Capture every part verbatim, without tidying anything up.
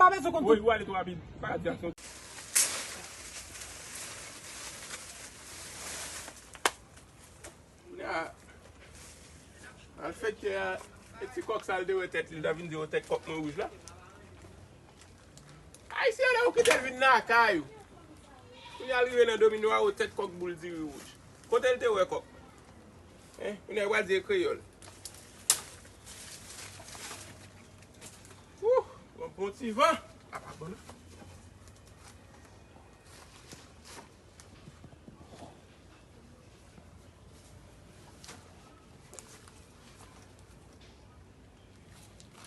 Pa bezwen konn tout. Woy, ou ale twò rapid. Pa ka di aksyon. Kounye a, malfektè a, e ti kòk sa l te wè tèt li, l ta vin di yo tèt kòk mwen wouj la. Ayisyen lè ou kite l vin lakay ou. Kounye a l rive nan domino a, ou tèt kòk boul diri wouj. Kote l te wè kòk? Hein? Kounye a l pral di e kreyòl. Ouh, bon, bon ti van. A pa bon non.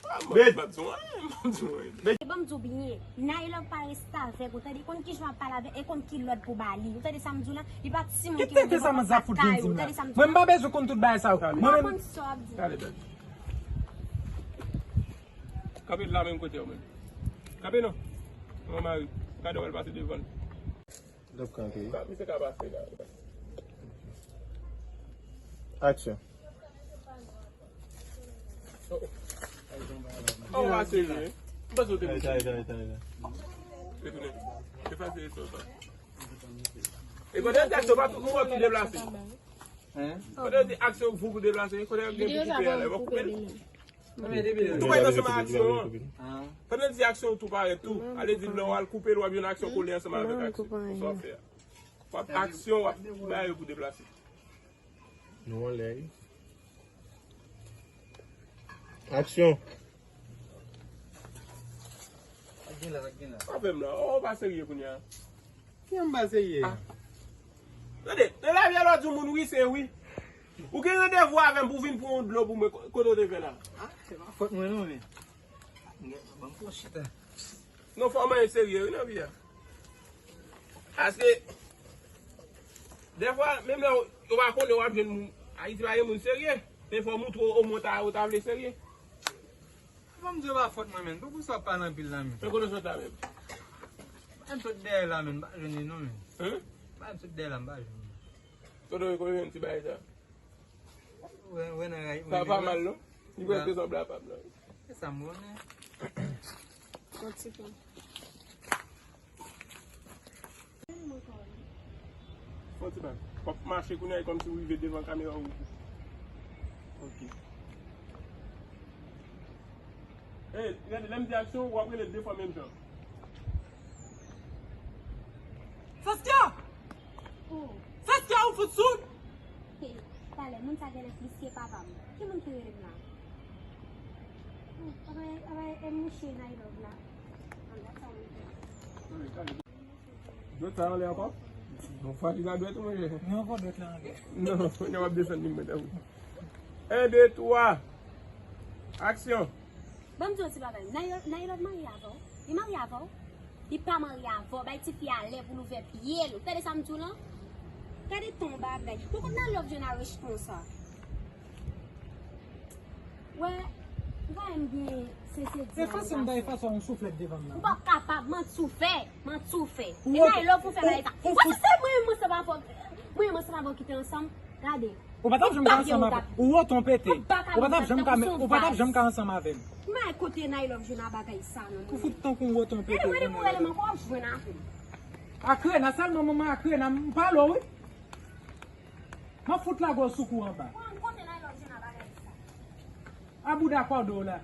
Ah, mwen, mwen pa di anyen, mwen pa di anyen. Ban m di w byen, Nailove pa restavèk, ou tande, konn kijan w ap pale avè l, e konn ki lòd pou ba li. Ou tande sa m di w la? Li pa timoun ki rele sa, mwen sa fout vin di m la. Mwen m pa bezwen konn tout bagay sa yo. Mwen menm. Ou pa konn sa w ap di. Gade, gade. Kanpe la menm kote w menm. Kanpe non. Mwen mari. Gade w al pase devan l. L ap kanpe. Misye ka pase la. Aksyon. Oh, oh. Oh, w a serye. M panse w te mouche. Retounen. Efase son sa. E pandan l di aksyon, pa tout moun tou deplase. Pandan l di aksyon, fou pou deplase. Kote ap gen pou koupe anlè, w ap koupe l. Ou tou pral ansanm ak aksyon an. Pandan l di aksyon, ou tou parèt tou. Ale di lè w al koupe l, w ap jwenn aksyon kole ansanm avèk aksyon. Sa w ap fè a. W ap aksyon, w ap bay yo pou deplase. Nou anlè wi. Aksyon. Sa gen la, sa gen la. Sa fè m la. Oh, pa serye kounye a. Ki an ba serye? Ah. Tande, nan lavi a lè w di yon moun wi, se wi. Ou gen randevou avè m pou w vin pran yon dlo pou mwen, ko-, kote w te fè la? Ah, se pa fòt mwen non, men. Ban m pran chita. Non, fò w manyen serye wi nan vi a. Paske, dèfwa, menm lè w, w pa konnen w ap jwenn moun, Ayiti pa gen moun serye. Men fò w montre w omwen ta, ou ta vle serye. Ban m di w pa fòt mwen, men. Poukisa w ap pale anpil la, men? Men kote w sot la menm? Ba m sot dèyè la, men. M pa jwenn li non, men. Hein? Ba m sot dèyè la, m pa jwenn li. Kote w jwenn ti bagay sa? Wè, wè nan ray. Sa pa mal non. Li prèske sanble a pa m nan. Se sa m konnen. Yon ti pen. Fò ti bak. W ap mache kounye a, e kòmsi w rive devan kamera ou. Ok. Ey, gade, lè m di aksyon, w ap rele de fwa menm jan. Saskia! Oh. Saskia, ou fout soud? Hey, talè, moun sa genlè plis ke papa m. Ki moun ki rele m la? Oh, apa, apa, e mouche Nailove la. An dat sa moun fè. Dwèt sa anlè ankò? Nou fatige ak dwèt ou, monchè? Non, ankò dwèt la anlè. Non, nou ap desann li mwen tankou. En, de, twa. Aksyon. Ban m di w yon ti bagay. Nailove, Nailove marye avè w? Li marye avè w? Li pa marye avè w. Bay tifi a lè pou l ouvè pye l. Ou tande sa m di w lan? Gade ton bagay. Ou konn Nailove jwenn a rich konsa. Wè, ou pa menm gen sense di. Efase m, ba efase yon souflèt devan m nan. Ou pa kapab, manti w fè, manti w fè. E Nailove pou fè bagay sa. Ou wè si se mwen, mwen se pa fò, mwen, mwen se pa fò kite ansanm. Gade. Ou pa t ap janm ka ansanm avè m. Ou woton pete. Ou pa t ap janm ka, ou pa t ap janm ka ansanm avè m. Mwen kote Nailove jwenn a bagay sa non. Ou fout tankou yon woton pete. Gade, gade pou rele m ankò, w ap jwenn avè m. Akrena sèlman, manman, akrena, m pale w wi. M ap fout lage w sou kou anba. Mwen kote Nailove jwenn a bagay sa. A bouda kwa w do la.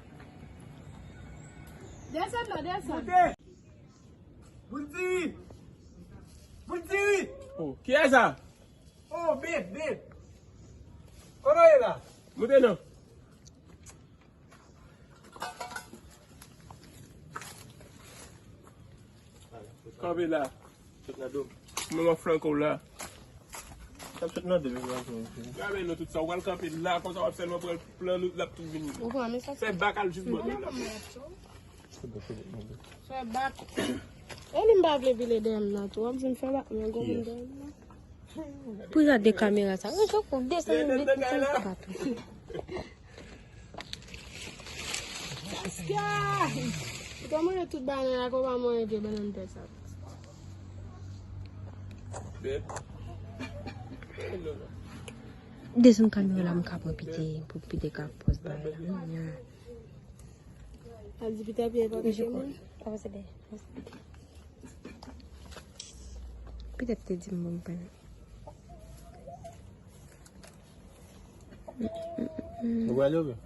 Desann non, desann. Moute! Moute! Moute! Oh, kiyès sa? Oh, bib, bib. Kote w ye la? Moute non. Kanpe la. Sot nan do m. Manman Franco la. Sa sot nan do m, manman Franco. Gade nou tout sa, w pral kanpe la, konsa w ap sèlman pran plan nou, l ap tou vini. Ou pran mesaj? Fè bak al jis bò la. Fè bak. E li m pa vle vile dèyè m nan tou. W ap di m fè bak, men gwo moun dèyè m nan. Pou gade kamera sa. Wi, Joko, desann vit, desann vit. Saskia! Ou ta manje tout bannann la, kòman manje bannann pè sa? Desann kamera la, m ka pran Pite, pou Pite ka pòz bagay la. Al di Pite pye pa ka te manje. Sa va se byen. Petèt te di m bon, m pa. Nou prale oubyen?